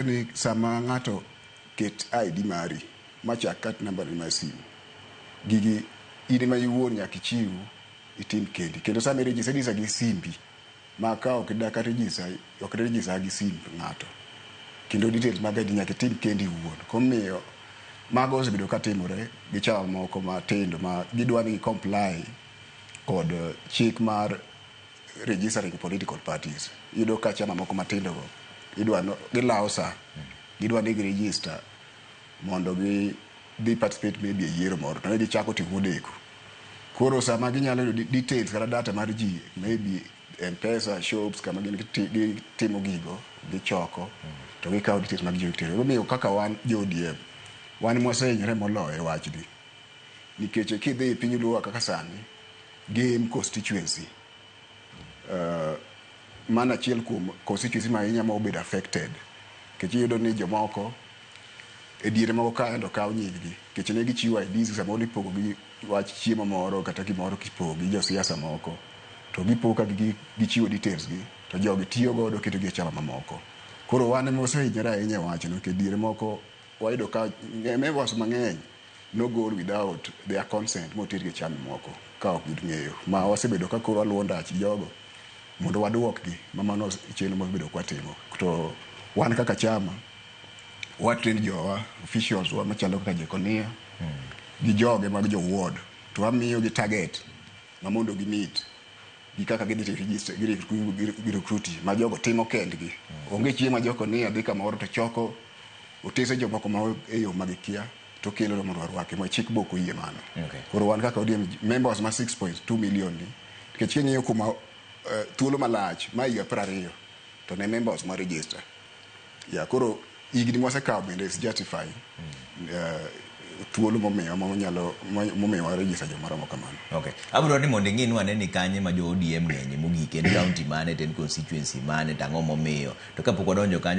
Ni sama ng'ato ket ID mari machak kat namba ni mar simu, gigi in ema iwuon nyaka ichiw itim kendi. Kendo sama i-register, i-register gi simbi ma ka ok dak register, ok register gi simb ng'ato. Kendo details mag ID nyaka itim kendi iwuon. Komiyo mago osebedo katimore gi chama moko matindo ma gidwa ni comply kod chik mar registering political parties. Iyudo ka chama moko matindo go idwa no, gilawo sa, gidwa ni giregister mondo gi dhi participate maybe e yiero moro to ne gichako timo modeko. Koro sama ginyalo yudo details kata data mar ji, maybe M-Pesa shops kama gin gitimo gigo, gichoko to gikawo details mag ji gitero. Emomiyo kaka wan jo ODM, wan mwasehinyore moloyo e wachni. Nikech kidhi e piny Luo kaka sani, Gem constituency, mano achiel kuom constituency ma ahinya ma obedo affected. Nikech iyudo ni jomoko e diere moko kae to okaw nying gi. Nikech ne gichiwo IDs samoro ipogo gi wach chiemo moro kata gimoro kipogo gi josiasa moko. To gipo ka gichiwo details gi to jogi tiyo godo ketogi e chama mamoko. Koro wan ema wasehinyore ahinya e wachno nikech diere moko wayudo ka members mang'eny nogol without their consent motergi e chama moko ka ok ging'eyo. Ma wasebedo ka koro waluwo ndach jogo mondo waduokgi ma mano chenro mwasebedo kwatimo. To wan kaka chama wa train jowa officials wa machalo kaka Jekonia gi joge mag jo ward to wamiyo gi target ma mondo gi meet gi kaka gidhi register gi recruit ji ma jogo timo kendgi. Onge chieng' ma Jekonia dhi kamoro to choko otese jomoko ma e yo ma gikia to kelo mondo warwake ma chik bok oyie mano. Koro wan kaka ODM members ma 6.2 million ni nikech king'iyo kuma thuolo malach ma higa 20 to ne members ma register. Ya koro higni mwasekawo bende is justify thuolo momiyo monyalo momiyo wa register joma romo kamano. Okay. Abiro ni mondo ing'inwa ane ni kanye ma jo ODM ng'enye mogik, en county mane to en constituency mane to ang'o momiyo. To kapok wadonjo kanyo